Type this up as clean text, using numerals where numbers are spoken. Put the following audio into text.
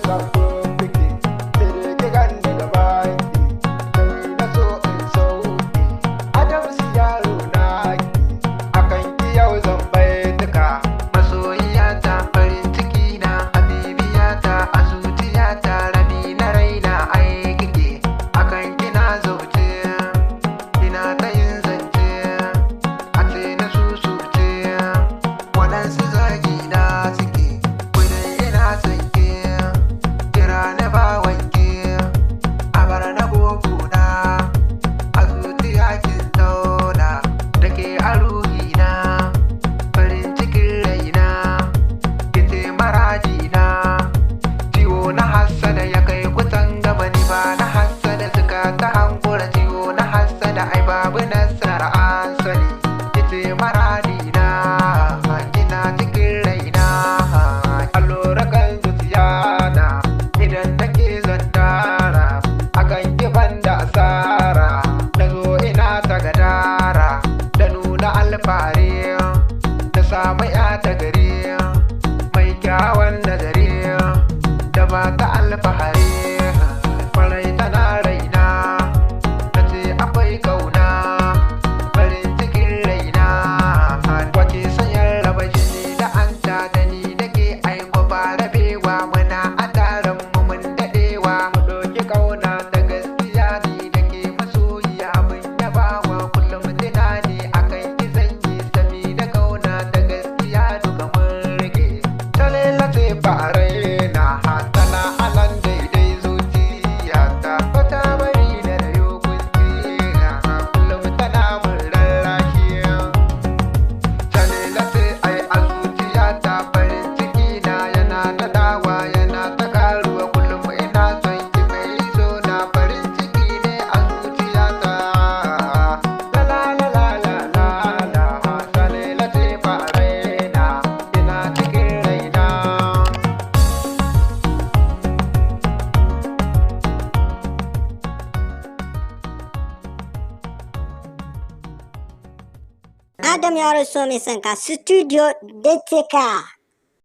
son fuffuke, sai dai ki ganni gabanki, nauyi na so in sauke. Adamsu yaro naki, akan ki yau zan baituka. Masoyiyata, farin ciki na, habibiyata, a zuciyata, rabi na raina ai kike. Akan kina zauce, ina ta yin zance, a ce na susuce, waɗansu zagi na suke, kudin ina sanke, kira na ba wanke, a bar na gogona, a zuciya kin zauna, da ke a ruhina. Farin cikin raina, kice maradina, ciwo na hassada ya kai kusan gaba, ni ba na hassada, suka ta hankura, ciwo na hassada ai babu nasara, an sani, kice maradina, kina cikin raina. Allura kan zuciya na, idan nake zantara, akan ki da asara, na zo ina ta gadara, da nuna alfahari, na samu ya ta gari, mai kyawun nazari, da ba ta alfahari, kwarai tana raina, na ce akwai kauna, farin cikin raina, wace sanyar raba jini da anta, da ni da ke aiko ba rabewa, muna a taron mu mun daɗewa, mu ɗauki kauna ta gaskiya, ni da ke masoyiya mun yabawa, kullum tunani akan ki zanyi, sami da kauna ta gaskiya duka mun rike. Talela ce ba raina, tana alan daidai zuciyata, bata bari na rayu kunci, kullum tana mun rarrashi. Talela ce ai a zuciyata, farin ciki na yana nadawa, yana ta karuwa, kullum ina son ki mai so na, farin ciki ne a zuciyata. La la la la la la la, talela ce ba raina, ina cikin raina. Adam Yaro so mai son ka, Studio Detika.